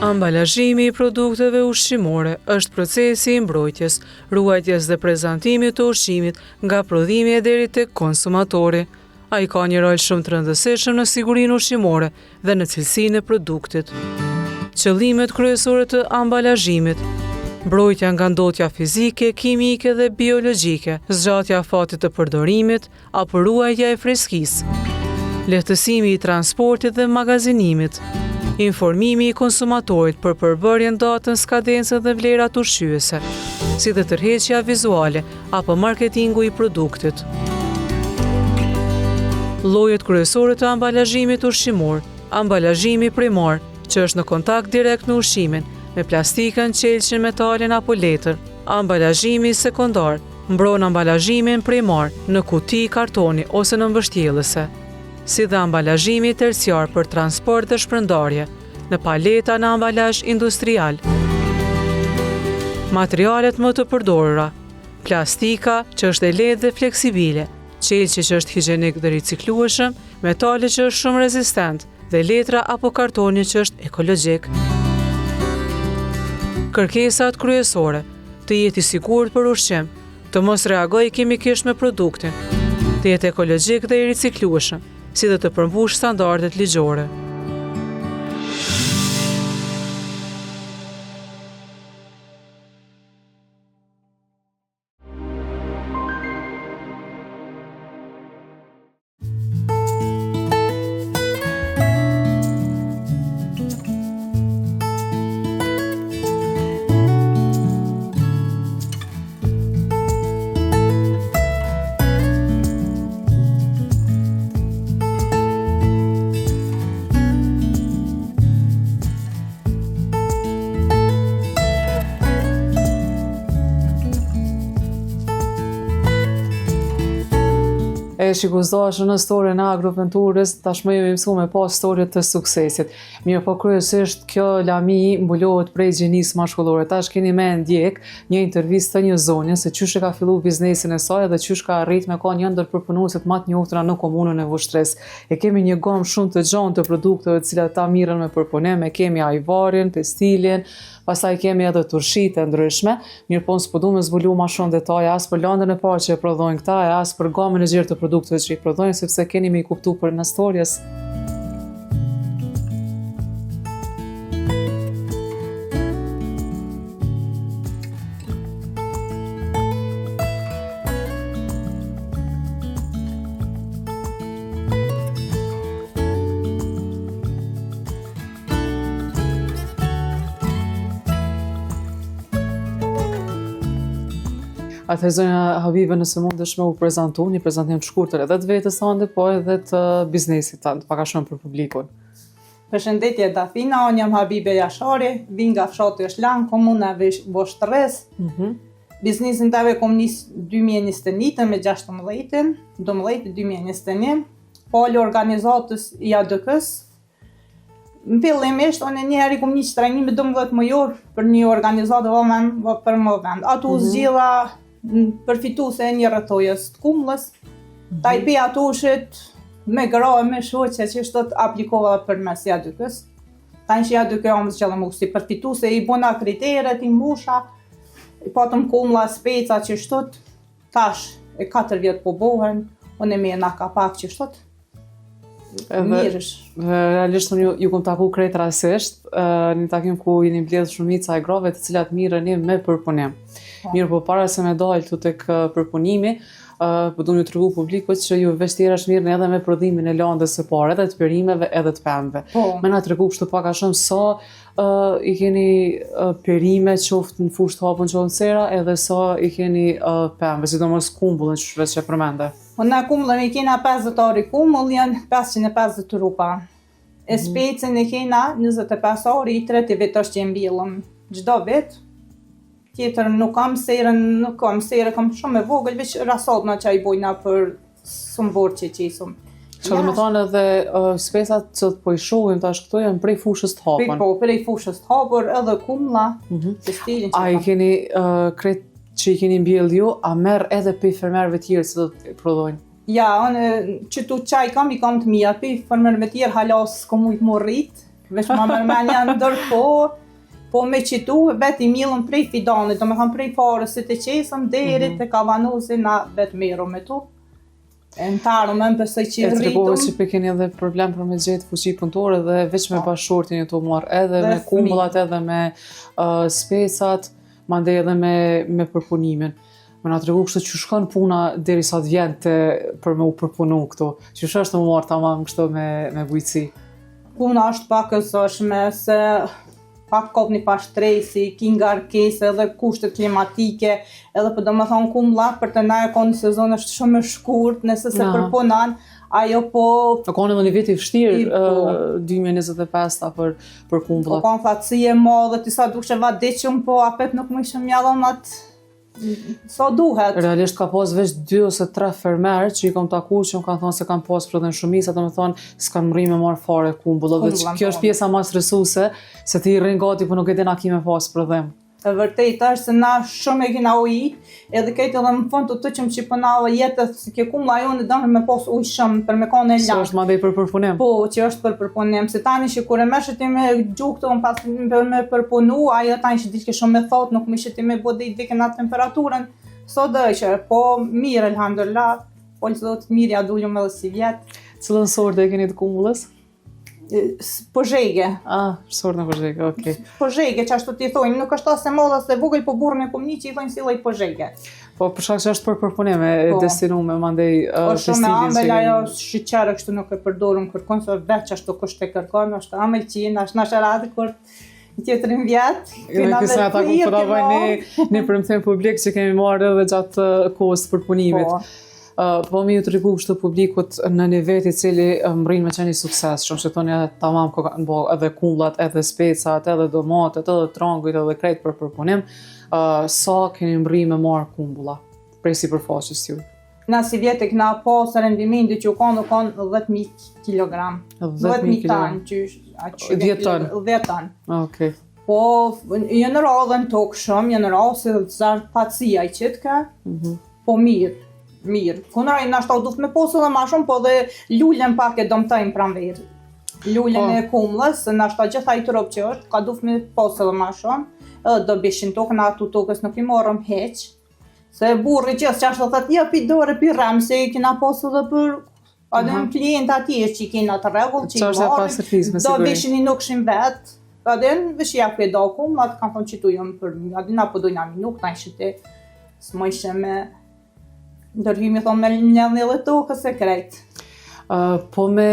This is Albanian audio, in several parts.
Ambalazhimi i produkteve ushqimore është procesi i mbrojtjes, ruajtjes dhe prezantimit të ushqimit nga prodhimi e deri tek konsumatori. Ai ka një rol shumë të rëndësishëm në sigurinë ushqimore dhe në cilësinë e produktit. Qëllimet kryesore të ambalazhimit Mbrojtja nga ndotja fizike, kimike dhe biologjike, zgjatja e afatit të përdorimit, apo ruajtja e freskisë, lehtësimi i transportit dhe magazinimit, informimi i konsumatorit për përbërjen, datën, skadencën dhe vlerat ushqyese, si dhe tërheqja vizuale apo marketingu i produktit. Llojet kryesore të ambalazhimit ushqimor, ambalazhimi primar, që është në kontakt direkt me ushqimin, me plastikën, qelqin, metalin apo letër, ambalazhimi sekondar, Mbron ambalazhimin primar në kuti kartoni ose në mbështjellëse, si dhe ambalazhimi terciar për transport dhe shpërndarje, në paleta në ambalazh industrial. Materialet më të përdorura, plastika, që është e lehtë dhe fleksibile, qelqi që është higjenik dhe riciklueshëm, metali që është shumë rezistent dhe letra apo kartoni që është ekologjik. Kërkesat kryesore të jetë i sigurt për ushqim, të mos reagojë kimikisht me produktin, të jetë ekologjik dhe i riciklueshëm, si dhe të përmbushë standardet ligjore. E shikues të dashur në storjen e Agroventurës, tashmë jemi mësu me pa storje të suksesit. Mirëpo kryesisht kjo lami mbulohet prej gjinisë mashkullore. Tash keni me ndjek një intervistë të një zonje se qysh e ka fillu biznesin e saj dhe qysh ka arrit me kanë një ndër përpunueset ma të njohura në komunën e Vushtrrisë. E kemi një gamë shumë të gjanë të produkteve të cilat ata mirren me përpunim, e kemi ajvarin, pestilin, pastaj kemi edhe turshitë e ndryshme. Mirëpo unë s'po du me zbulu ma shumë detaje as për landën e parë që e prodhojnë këta e as për gamën e gjerë të produkteve që i prodhojnë, sepse keni me i kuptu përmes storjes. Atëherë zonja Habibe nëse mundesh me u prezantu, një prezantim të shkurtër edhe të vetes tënde, po edhe të biznesit tënd, pak a shumë për publikun. Përshëndetje Dafina, unë jam Habibe Jashari, vij nga fshati Oshlan, komuna e Vushtrrisë. Mm -hmm. Biznesin tem e kom nis 2021 me 16-ën, 12 2021, falë organizatës IADK-s, Në fillimisht, unë një herë i kom një trajnime 12 mujor për një organizatë vëmen për më vend. Ato mm -hmm. zgjidha përfituse e një rrethojës të kumllës, mm -hmm. taj pi ato shit me gra e me shoqe që shtot aplikova përmes IADK-s. Taj që IADK më zgjidha mu si përfituse, i bona kriteret, i mbusha, i patëm kumlla, speca që shtot, tash e 4 vjet po bohen, unë e me na ka pak që shtot, Edhe, Mirësh. Realisht unë ju, ju kom taku krejt rastësisht, një takim ku jeni mbledhë shumica e grave të cilat mirreni me përpunim. Po. Mirëpo para se me dalë tu tek përpunimi, uh, po du me ju tregu publikut që ju veç tjerash mirreni edhe me prodhimin e landës së parë, edhe të perimeve, edhe të pemëve. Po. Me na tregu kështu pak a shumë sa uh, i keni uh, perime qoftë në fushë të hapun qoftë në sera, edhe sa i keni uh, pemëve, sidomos kumbullën që veç e përmende. Po na kumbullën e kena 50 ari kumbull, janë 550 trupa. E mhm. specin e kena 25 ari, i treti vit është që e mbjellëm. Çdo vit, tjetër nuk kam serën, nuk kam serë, kam shumë e vogël, veç rasadna që i bojna për sumborë që qesum. Që do me thonë edhe uh, specat që po i shohim tash këto janë prej fushës të hapur. Po, prej fushës të hapur, edhe kumlla, mm -hmm. të stilin që A i keni uh, krejt që i keni mbjellë ju, a merr edhe prej fermerëve tjerë që do të prodhojnë? Ja, unë qëtu qa i kam, i kam të mija, pi fermerëve tjerë hala s'kom mujtë mu rrit, veç ma merr menja ndërkohë, po me qitu, vetë i mjellëm prej fidanit, do me thonë prej farës si të qesëm, deri mm -hmm. te kavanozi na vetë merrem me to. E në të ardhmen besoj që i rritum. E tregove që pe keni edhe problem për me gjetë fuqi punëtore dhe veç me po. bashkëshortin je tu u marrë edhe dhe me kumbullat edhe me uh, specat, mandej edhe me, me përpunimin. Me na tregu kështu qysh shkon puna derisa të vjen te për me u përpunu këto. Qysh është me u marrë tamam kështu me, me bujqësi? Puna është pak e zorshme se pak kop një farë stresi, ki ngarkesë edhe kushtet klimatike, edhe për po domethonë kumlla, për te na e ka një sezon është shumë e shkurt, nëse s'e përpunon, ajo po... U konë edhe një vit i vështirë, po. 2025-ta për, për kumbullat. U konë thatësi e madhe, ti sa dukshe vadiqëm, po apet nuk mujshëm me ia dhonë atë sa duhet. Realisht ka pas veç 2 ose 3 fermer që i kam taku që më kanë thonë se kanë pas prodhim shumica, domethonë s'kanë mrri me marrë fare kumbulla. Dhe që kjo është po. pjesa ma stresuese, se ti rrin gati po nuk e din a ki me pas prodhim. E vërtetë është se na shumë e kena ujit, edhe këtë edhe në fund të të qëmë që po na jetë se kjo kumlla jonë don me pas ujë shumë për me kanë e Se është mandej për përpunim. Po, që është për përpunim, se tani që kur e merrshe ti me gjuhë këtu pas për me përpunu, ajo tani që dilke shumë e thotë, nuk mujshe ti me bo dhe i dike në temperaturën. Sot dhe që, po mirë, elhamdulillah, po Zotit mirë ja dulëm edhe sivjet. Cilën sort e keni të kumbullës? Pozhege. Ah, sortën Pozhege, okej. Okay. Pozhege, që ashtu t'i thojnë, nuk është as e madhe as e vogël, po burrin e kom ni që i thojnë si lloj Pozhege. Po, për shkak që është për përpunim e po. destinume, mandej uh, po, shumë e ambël, ajo sheqer kështu nuk e përdorum kërkon, se veç ashtu kush të kërkon, është ambël që jenë, është nashta radhë kur tjetrin vjet. Kena me ata ku po ta bëjnë ne një premtim publik që kemi marrë edhe gjatë uh, kohës së përpunimit. Po. Uh, po me ju tregu kështu publikut në një vet i cili uh, mrrin me qenë i suksesshëm, që thoni edhe tamam ko kanë bo edhe kumllat, edhe specat, edhe domatet, edhe trangujt, edhe krejt për përpunim, uh, sa keni mrri me marrë kumbulla prej sipërfaqes ju? Na sivjet e kena pas rendimenti që u konë, u konë 10.000 kg. 10.000 ton, që 10 ton. 10 ton. Okej. Po, janë ra edhe në tokë shumë, janë ra se zarë thatësia i qitka, mm -hmm. po mirë, mirë. Kundra i nashta u duft me pas edhe ma shumë, po dhe lulen pak e dëmtojnë pranverë. Lulen po. e kumllës, nashta gjitha i trup që është, ka duft me pas edhe ma shumë, edhe do bishin tokën, atu tokës nuk i morëm hiq, Se burri që që ashtu thot, jo, pi dore, pi rem, se i kena pas edhe për A dhe në klient atje që i kena të rregull, që i marrim, do vishin i nuk shim vetë, a dhe në vesh ja ku e do kum, atë kanë thonë që tu jëmë për, a dhe na po dojna mi nuk, na ishe te, s'mo ishe me, ndërhymi thonë me një një dhe tokës e krejt. Uh, po me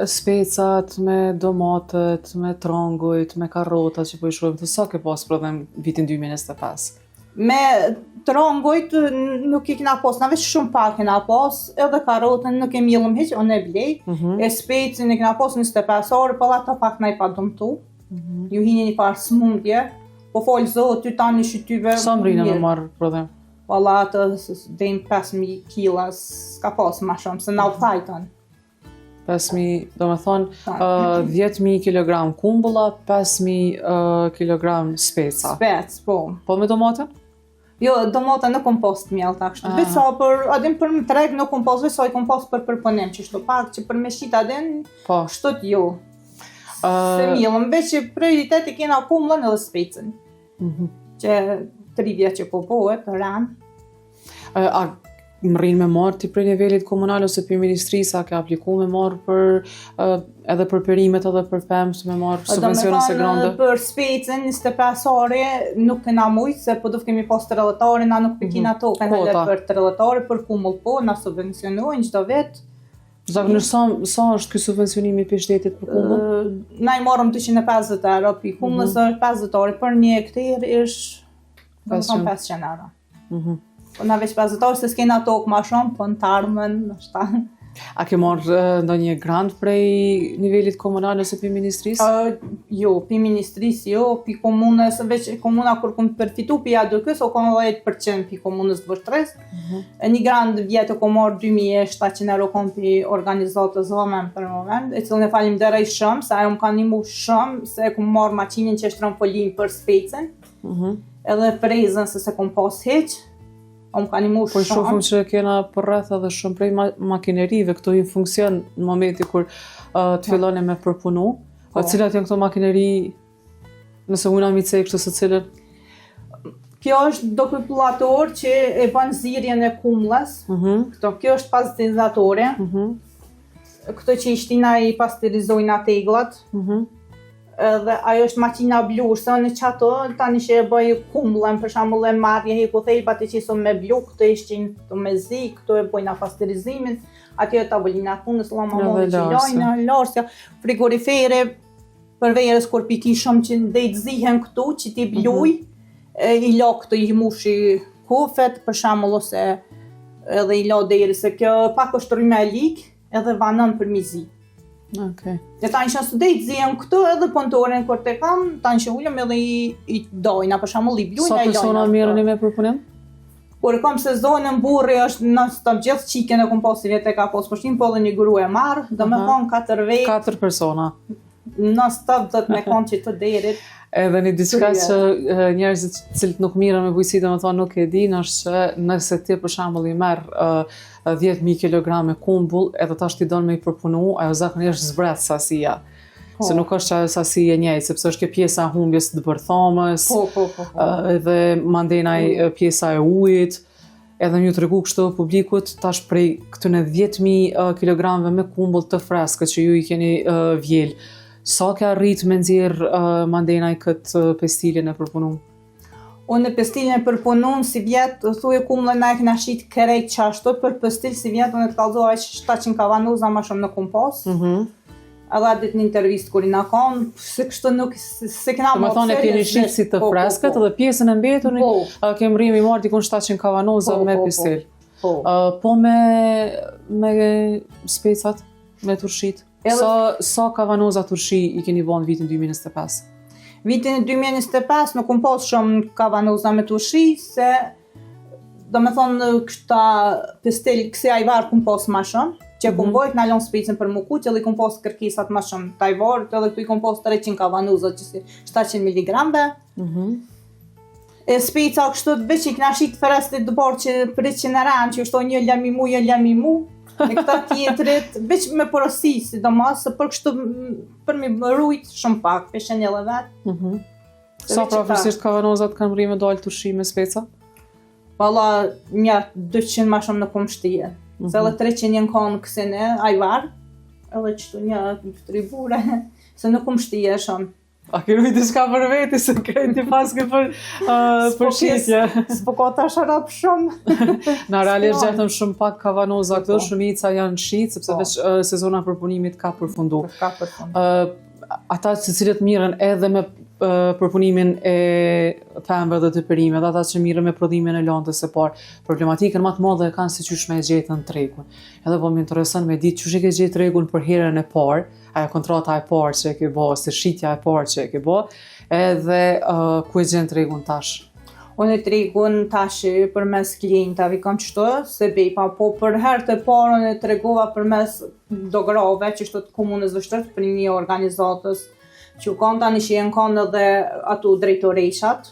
specat, me domatet, me trangujt, me karrotat që po i shohim, të sa ke pas prodhim vitin 2025? Me trangujt nuk i kena pas, na veç shumë pak kena pas, edhe karotën nuk e mjellëm hiq, unë e blej, mm -hmm. e specin e kena pas 25 ari, po ato pak na i pa dëmtu, mm -hmm. ju hini një farë smundje, po falë Zotit tani shyqyr. Sa mrrina me marrë prodhim? Valla atë deri 5.000 kila, s'ka pas ma shumë, se na u thajtën. 5.000, do me thonë, uh, 10.000 kg kumbulla, 5.000 uh, kg speca. Spec, po. Po me domate? Jo, domate nuk kom pas të mjellta kështu. Ah. Veç sa për, a din për në treg nuk kom pas, veç sa i kom pas për përpunim, që shtu pak, që për me shit a din, po. kështu të jo. Uh, S'e mjellëm, veç që prioritet i kena kumllën edhe specën. Mm -hmm. Që tri vjet që po bëhet, ran. A mrrin me marrë ti prej nivelit komunal ose prej ministrisë, a ke apliku me marrë për edhe për perimet edhe për pemë, me marrë subvencione ose grante? Për specën 25 ari nuk kena mujtë, se po do kemi pas 30 ari, na nuk pe kina mhm. tokën mm -hmm. për 30 ari, për kumull po, na subvencionojnë çdo vit. Zakonisht sa, sa është ky subvencionimi prej shtetit për kumull? Na i marrëm 250 euro për kumull, mm -hmm. 50 ari për një hektar ish 500 500 euro. Mm -hmm. Po na veç 50 ari, se s'kena tokë ma shumë, po në të ardhmen, ndoshta. A ke marrë ndonjë grant prej nivelit komunal ose prej ministrisë? Uh, jo, prej ministrisë jo, prej komunës, veç komuna kur kom përfitu prej ADK-së, o konë 10% prej komunës të Vushtrrisë. Mm -hmm. Një grant vjet e kom marrë 2700 euro kom prej organizatës Vëmen për moment, e cilën e falimderoj shumë, se ajo më ka nimu shumë, se e kom marrë maqinën që e shtron folinë për specën. Mm -hmm. Edhe frezën se s'e kom pas hiq. O më ka nimu Po shumë. shohim që kena përreth edhe shumë prej ma makinerive, këto në funksion në momenti kur uh, të filloni me përpunu. Po. Cilat janë këto makineri, nëse muna mi cek kështu se cilën? Kjo është dokuplator që e bën zirjen e kumllës. Mm -hmm. Këto, kjo është pasterizatore. Mm -hmm. Këto që i shtina i pasterizojnë atë teglat. Mm -hmm. Edhe ajo është makina blu, se në qato, tani që e bëj kumllën, për shembull e marr një heku thelbat e qesim me blu, këto i shqin këto me zi, këto e bojna pasterizimin, atje e tavolina e punës, llama Edhe madhe që larëse. lajna, larsja, frigorifere, për verës kur piki shumë që ndejt zihen këtu, që ti bluj, e, i la këto i mushi kufet, për shembull ose edhe i la deri se kjo pak është rryma e lik, edhe vanon për mi zi. Okej. E tani që së zihen këtu edhe punëtorin kur të kam, tani që ulëm edhe i, i dojna, për shembull i blujna Sa i lajna. persona merreni me përpunim? Kur e kam sezonin burri është non stop gjithë çikën e kom pas si vetë e ka pas pushim, po edhe një grua e marr, do me Aha. thonë katër vetë, Katër persona. non stop do të me konë që të derit. Edhe një diçka Kryet. që e, njerëzit të cilët nuk mirren me bujqësi, domethënë nuk e dinë, është që nëse ti për shembull i merr uh, 10.000 kg kumbull, edhe tash ti don me i përpunu, ajo zakonisht zbret sasia. Po. Se nuk është ajo sasi e njëjtë, sepse është kjo pjesa e humbjes të bërthamës, Po, po, po. po. ë, edhe mandenaj Mm. ë, pjesa e ujit, edhe më ju tregu kështu publikut tash prej këtyne 10.000 ë, kilogramëve me kumbull të freskët që ju i keni ë, vjel. Sa ke arrit me nxjerr ë, mandenaj këtë ë, pestilin e përpunum? Unë në pestilin e përpunun si vjet, thuje kumllën na e kena shit krejt qashtu, për pestil si vjet unë të kallzova që 700 kavanoza ma shumë nuk kom pas. Mhm. Edhe atë ditë në intervistë kur i na kanë, se kështu nuk se, se kena Do të thonë e keni shit si të Po, po, freskët po. edhe pjesën e mbetur Po. ë, kemi mrrim i marrë dikun 700 kavanoza Po, me po, po. pestil. Po. Ë, po me me specat, me turshit. Edhe- Sa sa kavanoza turshi i keni bën në vitin 2025? Vitin e 2025 nuk kom pas shumë kavanoza me turshi, se do me thonë këta pestil kësi ajvar kom pas ma shumë, që kom Mhm. bojt na lon spicën për mu kuq, edhe i kom pas kërkesat ma shumë të ajvarit, edhe këtu i kom pas 300 kavanoza, që si 700 mg. Mhm. E spica kështu të veç i kna shit frestit të borë që pritqin e ranë, që është një lami mu, një lami mu, e këta tjetrit, veç me porosi, sidomos, se për kështu m, për mi rujt shumë pak, peshen edhe vetë. Mhm. Se Sa veç e ta. prafërsisht kavanozat kanë mrri me dalë turshi me speca? Valla, nja 200 ma shumë nuk kom shtije. Mm Se edhe 300 janë konë kësine, ajvar, edhe qëtu një tribure, se nuk kom shtije shumë. A ke rujt diçka për veti se krejt i paske për uh, S'po për shitje. S'po ka tash rap shumë. Na realisht S'po. gjetëm shumë pak kavanoza këtu, Po. shumica janë shit sepse Po. veç uh, sezona e përpunimit ka përfundu. Ka përfund. Ë ata të cilët mirren edhe me uh, përpunimin e pemëve dhe të perimeve, dhe ata që mirren me prodhimin e lëndës së parë, problematikën më të madhe e kanë se qysh me e gjetën tregun. Edhe po më intereson me ditë qysh e ke gjetë tregun për herën e parë, ajo kontrata e parë që e ke bë, ose shitja e parë që e ke bë, edhe uh, ku e gjen tregun tash. Unë e tregun tash përmes klientave kam qështu, se bej pa, po për herë të parë unë e tregova përmes do grave që shtu të komunës vështërt për një organizatës që u kanë tani që janë kanë edhe ato drejtoreshat,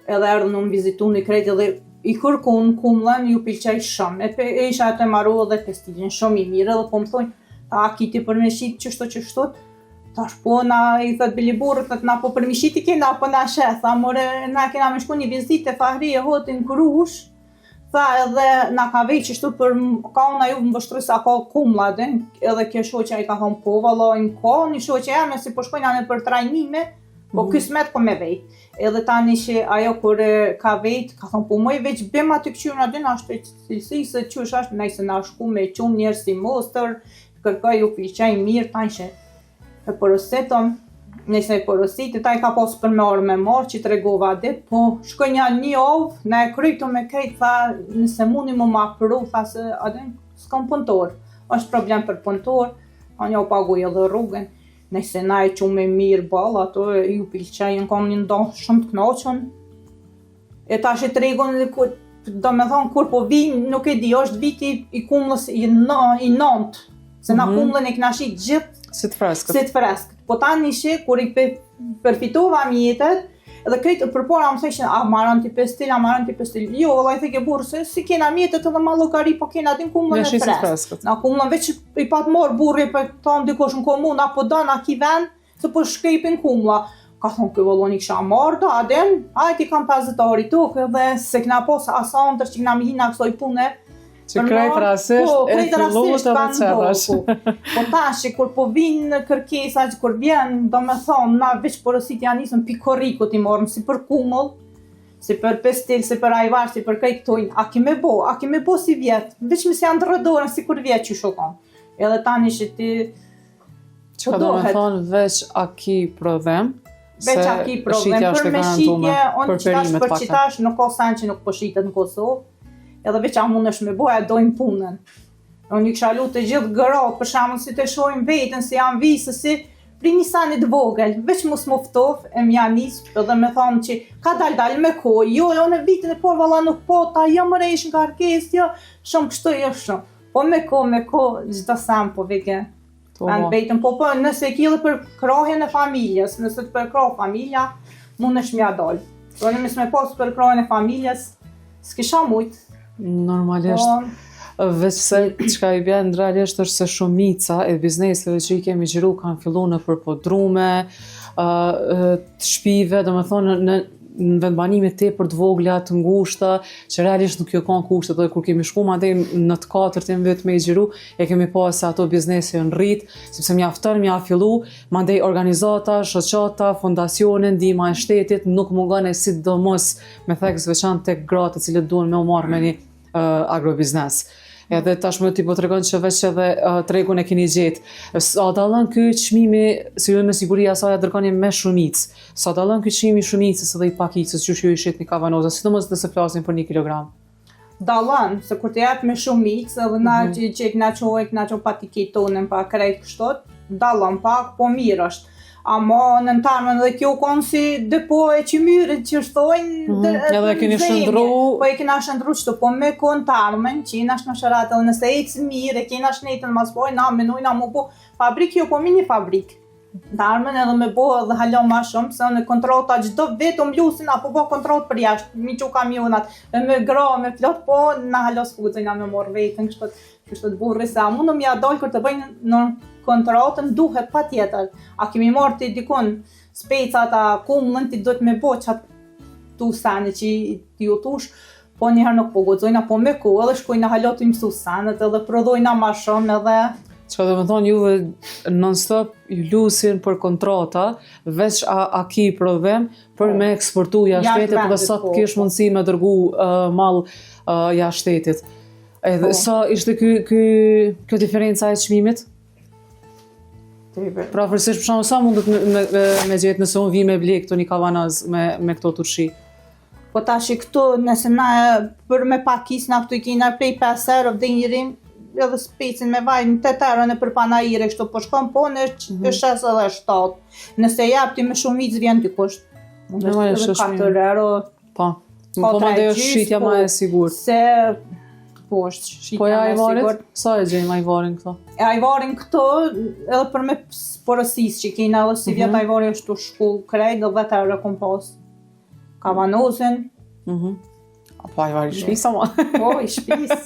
edhe erdhën unë vizitu në krejt edhe i kërkun kumllën ju pëlqej shumë. E, pe, e isha atë maru edhe pestilin shumë i mirë edhe po më thonë, a kiti për me shit qështu qështu, Tash po na i thot Bili Burrit, thot na po për mishit i kena, po na sheh, tha more na kena me shku një vizitë e Fahri e Hotin Krush, tha edhe na ka vej qështu për ka unë ajo më vështru sa ka kumlla din, edhe kjo shoqja i ka thonë po valla në ka një shoqja jame si po shkojna në për trajnime, po mm -hmm. kysmet po me vejt. Edhe tani që ajo kur e ka vejt, ka thonë po moj veç bim aty këqyrën aty na është e cilësi se qysh është, nejse na shku me qum njerëz si mostër, kërkoj ju pëlqej mirë tani që e porositëm, nëse e porositi, ta i ka pas për me orë me marë, që tregova dit, po shkoj një një ovë, na e krytu me krejt, tha, nëse mundi mu ma pru, tha se, a din, s'kam punëtor, është problem për punëtor, a një u paguj edhe rrugën, nëse na e që me mirë ball, ato ju pëlqej, janë kanë një ndo shumë të kënaqun. E tash e tregon ku do me thonë kur po vin, nuk e di, është viti i kumllës i, në, i nëntë, se na Mhm. kumllën e kena shit gjithë Si të freskët. si të freskët. Po tani shi, kur i pe, përfitova mjetet, Edhe krejt përpara më thëshin, a maron ti pestil, a maron ti pestil. Jo, valla i theke burrë, se s'i kena mjetet edhe ma llogari, po kena din kumllën e freskët. Na kumllën veç i pat marrë burri, po thonë dikush në komunë, apo don, a ki ven, se po shkrepin kumlla. Ka thonë, ky valla unë i kisha marrë, do, a din, a ti kam 50 ari tokë, edhe s'e kena pas as andërr që kena me hi na kësoj pune, Që krejt rastësisht po, e filluat edhe qetash. Po, po. po tash, kur po vinë kërkesa, që kur vjen, do me thonë, na veç porosit janë nisën pi korrikut i morëm, si për kumëll, si për pestil, si për ajvar, si për krejt këtojnë, a ki me bo, a ki me bo si vjet, veç me s'ja ndërru dorën si kur vjet që shokon. Edhe tani që ti, Çka do me thonë veç a ki prodhim, veç a ki prodhim, për me shitje, unë qitash për qitash, nuk ka sen që nuk po shitet në Kosovë, edhe veç a mundesh me bo, e dojnë punën. Unë i kisha lutë të gjithë gratë, për shembull si të shohin veten, si janë visë, si prej një seni të vogël, veç mos m'u ftof e m'ja nis edhe me thonë që ka dal dal me kohë, jo, jo në vitin e parë valla nuk po, ta jo më resh nga arkes, jo, shumë kështu, jo shumë. Po me kohë, me kohë, çdo sen po vike. Po, po. Vetëm, po po, nëse e ki edhe përkrahjen e familjes, nëse të përkrah familja, mundesh m'ja dal. Po në mos me pas përkrahjen e familjes, s'kisha mujt. Normalisht. Po, Veç se çka i bjen realisht është se shumica e bizneseve që i kemi xhiru kanë fillu nëpër podrume, uh, të shpive, do me thonë në, në vendbanime tepër të vogla, të ngushta, që realisht nuk ju kanë kushtet, dhe kur kemi shku mandej në të katërtin vit me i xhiru, e kemi pa se ato biznese janë rrit, sepse mjafton me ja fillu, mandej organizata, shoqata, fondacione, ndihma e shtetit nuk mungon e sidomos me theks veçantë tek gratë të cilët duhen me u marrë me një uh, agrobiznes. Edhe tashmë ti po tregon që veç edhe uh, tregun e keni gjetë. Sa dallon ky çmimi, se ju me siguri asaj ja dërgoni me shumicë. Sa dallon ky çmimi i shumicës edhe i pakicës që ju i shitni kavanoza, sidomos nëse flasim për 1 kilogram. Dallon, se kur të jep me shumicë, edhe na mm -hmm. që, që e kena qo, e kena qo pa tiketonin, pa krejt kështu, dallon pak, po mirë është. Ama në t'ardhmen edhe kjo konë si depo e qymyrit që shtojnë mm -hmm. edhe e keni shndru po e kena shndru qëtu po me konë t'ardhmen që jena në shërat edhe nëse ecë mirë e kena shnetën mas poj na menojna mu bo fabrikë jo po mini fabrikë Në t'ardhmen edhe me bo edhe hala ma shumë, se në kontrata çdo vit u mlusin apo bo kontratë për jashtë, mi qu kamionat, e me gra, me plot, po na hala s'po guxojna me marrë vetën, kështu, kështu të burri, se a mundëm ja dalë kur të bëjnë në kontratën, duhet pa tjetër. A kemi marrë ti dikun specat, a kumllën, ti duhet me bo qatë tu sene që ti ju tush, Po njëherë nuk po guxojna, po me kohë edhe shkojna hala tu i mësu senet edhe prodhojna ma shumë edhe... Çka do me thonë juve non stop ju lusin për kontrata, veç a, a ki prodhim për po. me eksportu jashtë shtetit, po dhe sa të po, kesh po. mundësi me dërgu uh, mall uh, jashtë shtetit. Edhe po. sa ishte ky, ky, kjo diferenca e çmimit? Pra përafërsisht për shembull sa mundet me, me, me, me gjetë nëse unë vi me ble këto një kavanoz me, me këto turshi? Po tash i këtu, nëse na për me pakicë, na këtu i kena prej 5 euro dhe njërin, edhe specin me vaj në 8 euro nëpër panaire, kështu po shkon, po në mm -hmm. 6 edhe 7. Nëse jap ti me shumicë vjen dikush. Mund të edhe 4 euro. Po. Po mandej është shitja ma e sigurt. Se po është shitja po ma e sigurt. Sa e gjejmë ajvarin këto? E ajvarin këto, edhe për me porosis që kena edhe si vjet mm -hmm. ajvari është tu shku krejt dhe 10 euro kom pas. Kavanozin. Mhm. Mm po ajvari i shpisë ama. Po, i shpisë.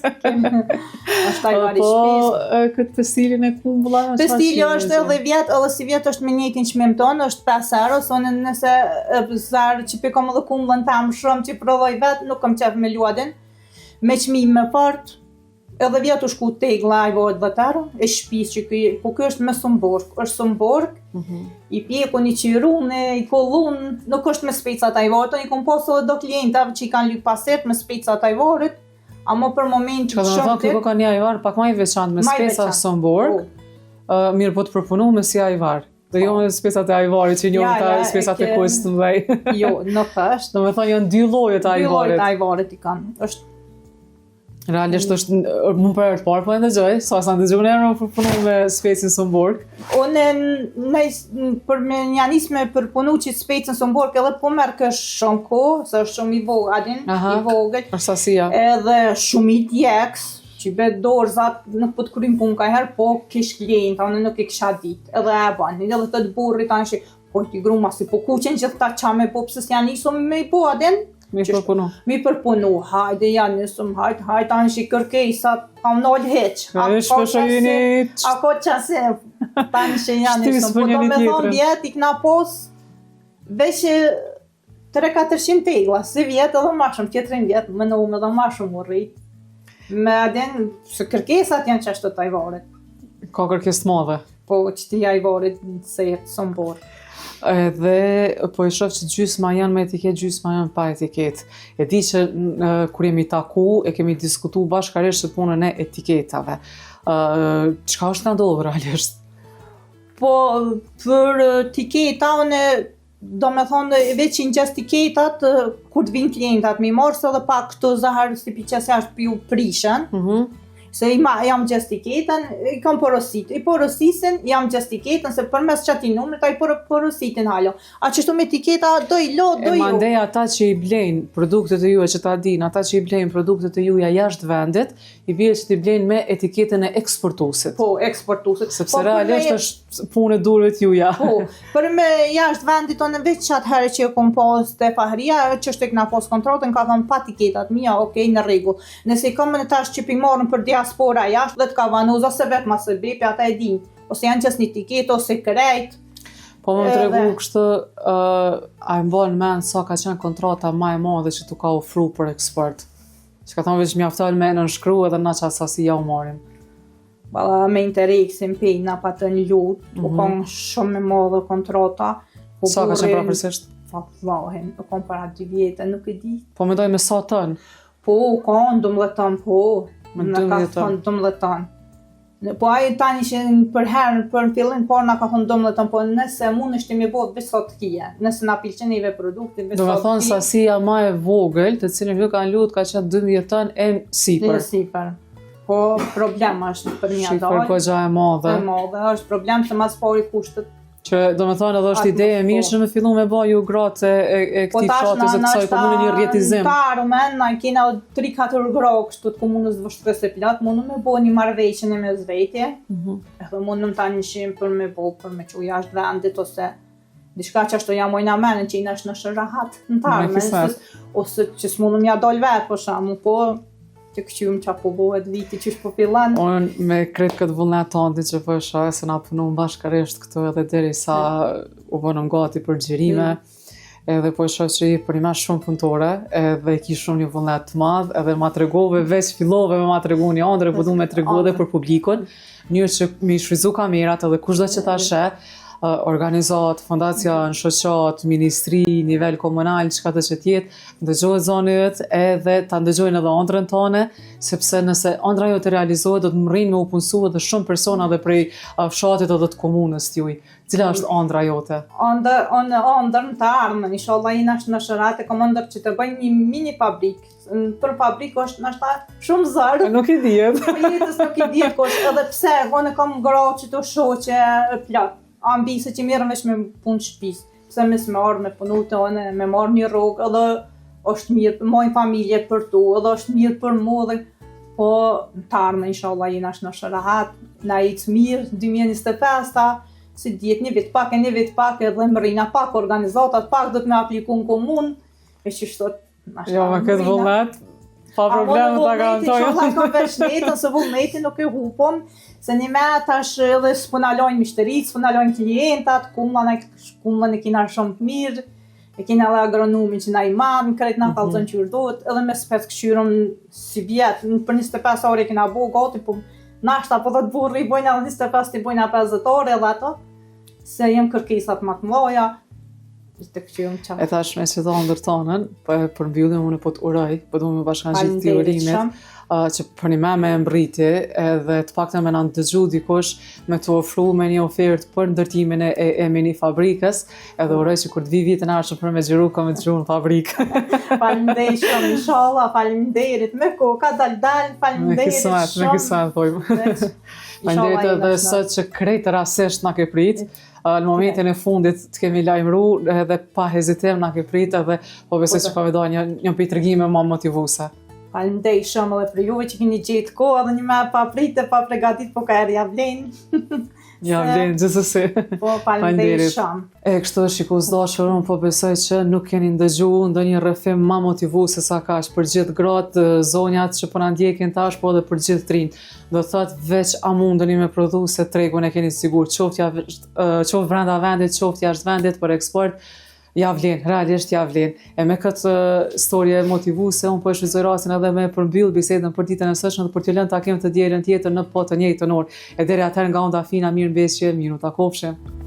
Është ajvari i po, shpisë. Po, këtë pestilin e kumbulla. Pestili është edhe vjet, edhe si vjet është me njëjtin çmim tonë, është 5 euro, se unë nëse zarë që pe kam edhe kumbullën tam shumë që prodhoj vetë, nuk kam qef me luadin. Me çmim me fort, Edhe vjet u shku tegla ajvarit 10 euro, e shpis që ky, po ky është me sumbork, është sumbork, mm -hmm. i pjekun, i qirun, i kollun, nuk është me specat ajvarit, i kom pas edhe do klienta që i kanë lyp pasert me specat ajvarit, ama për moment që shumë të... Që ka një ajvar pak ma i veçantë me speca sumbork, po. uh, mirë po të përpunu me si ajvar. Dhe jo me specat e ajvarit që njohim ja, ta specat e kuq të mëdhej. jo, nuk është. Do me thonë janë dy lloje të ajvarit. Dy lloje të ajvarit i kanë. Është Realisht është mu për herë të parë po e ndëgjoj, sa sa ndëgjoj unë me përpunu me specin Sumborg. Unë ne për me një nis me përpunu që specin Sumborg edhe po merr kë shumë kohë, se është shumë i vogël, a din, i vogël. Për sasia. Edhe shumë i djeks, që be dorëzat nuk po të kryn punë ka herë, po kish klienta, unë nuk e kisha ditë, edhe e bën, edhe të të burri tanë që. Po ti gru masi po kuqen gjithë ta qa me po pse s'janë nisëm me i po a din? Me i përpunu. Me i përpunu, hajde janë nisëm, hajde, hajde, tanë shi kërkesat, pa më nalë hiq. A po qase, a po qase, tanë shi janë nisëm. Po do me thonë vjet, i kna pos, veç 3-400 tegla, si vjet edhe ma shumë, tjetrin vjet, më në umë edhe ma shumë u rrit. Me a din, se kërkesat janë qashtu të ajvarit. Ka kërkesë të madhe. Po, që ti ajvarit se jetë së mborë. Edhe po e shoh që gjysma janë me etiketë, gjysma janë pa etiketë. E di që në, kur jemi taku, e kemi diskutu bashkarisht që punën e etiketave. Uh, çka është tu ndodhë realisht? Po, për etiketa, unë Do me thonë, veç i ngjes tiketat, kur të vinë klientat, mi marrë se edhe pak këto zahar si pi qes jashtë pi u prishen, mm -hmm. se i ma, jam ngjes tiketën, i kam porosit, i porosisin, jam ngjes tiketën, se përmes qatij numrit, ai por, porositin halo. A qështu me tiketa, do i lo, do i jo. E mandej ata që i blejnë produktet e juja që ta dinë, ata që i blejnë produktet e juja jashtë vendit, i bie që t'i blejnë me etiketën e eksportuesit. Po, eksportuesit. Sepse po, realisht me... është punë e durve të juja. Po, për me jashtë vendit tonë veç atëherë që e kom pas te Fahria, që është e kena pas kontratën, ka thonë pa etiketat mia, ok, në rregull. Nëse i kam në tash që pi marrën për diaspora jashtë, dhe të kavanoz, ose vetë ma së bepi, ata e dinë. Ose janë qes një etiketë, ose krejt. Po më tregu kështu, uh, a e mban mend sa ka qenë kontrata ma e madhe që t'u ka ofru për eksport? Që ka thonë veç mjafton me nënshkru edhe na qat sasi ja u marrim. Valla me Interexin pe na patën lut, mm -hmm. u mhm. konë shumë e madhe kontrata. Po sa ka qenë përafërsisht? Vallahi, u konë para dy vjetë, nuk e di. Po mendoj me sa ton? Po, u konë 12 ton, po. Me 12 ton. 12 ton. Po ai tani që për herë për në fillim por na ka thonë 12 ton, po nëse mundesh ti me bo veç sa të kije, nëse na pëlqen neve produkti veç sa. Do të thonë sasia më e vogël, të cilën ju kanë lut ka qenë 12 ton e sipër. E sipër. Po problem është për një dalë. Shifër goxha e madhe. E madhe, është problem se mas pari kushtet Që do me thonë edhe është ide e mirë që me fillu me ba ju gratë e, e, e po këtij fshati ose kësaj komune një rrjetizim. Po tash na, na kena 3-4 gra kështu të komunës të Vushtrrisë e plot, mundëm me bo një marrëveshje në mes vete, mm -hmm. edhe mundëm ta nishim për me bo, për me çu jashtë vendit, ose diçka që ashtu ja mojna menën që i nash në rahat në tarme, ose që s'mundëm ja dol vetë, për shembull, po Të këqyrim ça po bëhet viti qysh po fillon. Unë me krejt këtë vullnet tëndin që po e shoh, se na punum bashkarisht këtu edhe deri sa u bënëm gati për xhirime, edhe po e shoh që je përnjëmend shumë punëtore, edhe ki shumë një vullnet të madh, edhe ma tregove veç fillove me ma tregu një ëndërr, po du me tregu edhe për publikun, mënyrë që me i shfrytzu kamerat edhe kushdo që ta sheh, organizatë, fondacion, shoqatë, ministri, nivel komunal, çka do që të jetë, ndëgjohet zoni yt edhe ta ndëgjojnë edhe ëndrrën tane, sepse nëse ëndrra jote realizohet, do të mrrijnë me u punësu edhe shumë persona dhe prej fshatit edhe të komunës tuj. Cila është ëndrra jote? Ëndër, unë ëndërr në të ardhmen, inshallah jena shëndoshë e kam ëndërr që të bëj një mini fabrikë. Për fabrikë është ndoshta shumë zor. Nuk i dihet. Po jetës nuk i dihet kush, edhe pse unë kam gra që të shoqe plot. Ambise që merren veç me punë shtëpisë. Pse mos me ardhë me punu te unë, me marrë një rrogë, edhe është mirë, majnë familje për tu, edhe është mirë për mu, edhe po në të ardhmen, inshallah, jena shëndoshë rahat, na ecë mirë, 2025-ta, si dihet një vit pak e një vit pak, edhe mrrina pak organizatat, pak do të me apliku në komunë, e që shtot, Jo, me këtë vullnet, pa problem ta garantoj. Inshallah kam veç netën, se vullnetin nuk e hupëm, se një me tash edhe s'po na lojnë myshterit, s'po na lojnë klientat, kumllën e, kumllën e kina shumë të mirë, e kina edhe agronomin që na i man, krejt na mhm. kallzon mm -hmm. qysh duhet, edhe me spec kqyrëm si vjet, për 25 orë e kina bo gati, po nashta po thotë burri i bojna edhe 25 i bojna 50 orë edhe ato, se janë kërkesat më të mëdha, Të këqyrim qa. E tash me që do ndërtonën, po e përmbyllim unë po të uroj, po du me bashkangjit të urimit, uh, që për një me me mbrriti, edhe të paktën me na ndëgju dikush me të ofru me një ofertë për ndërtimin e, e, e mini fabrikës, edhe uroj që kur të vi vitin e ardhshëm për me xhiru, ka me të gjetë në fabrikë. Faleminderit shumë, inshallah, faleminderit me kohë, ka dal dal, faleminderit shumë. Me kismet, me kismet, thojmë. Faleminderit edhe sot që krejt rastisht na ke prit. Në momentin e fundit të kemi lajmëru edhe pa hezitim na ke prit edhe po besoj që ka me dalë një, një prej tregime ma motivuese. Faleminderit shumë edhe për juve që keni gjetë kohë edhe një me pa pritë, pa pregatit, po ka herë ja vlen. Ja vlen gjithsesi. Po, faleminderit shumë. E kështu shikues të dashur, unë po besoj që nuk keni ndëgju ndonjë rrëfim ma motivues se sa kaq për gjithë gratë, zonjat që po na ndjekin tash, po edhe për gjithë t'rinjtë. Do thotë veç a mundeni me prodhu se tregun e keni sigurt, qoftë ja, qoftë brenda vendit, qoftë jashtë vendit për eksport, ja vlen, realisht ja vlen. E me këtë storje motivuese, unë po e shfrytëzoj rastin edhe me përmbyll bisedën për ditën e sotshme dhe për t'ju lënë takim të dielën tjetër në po të njëjtën orë. E deri atëherë nga unë Dafina, mirë mbetje, mirë u takofshim.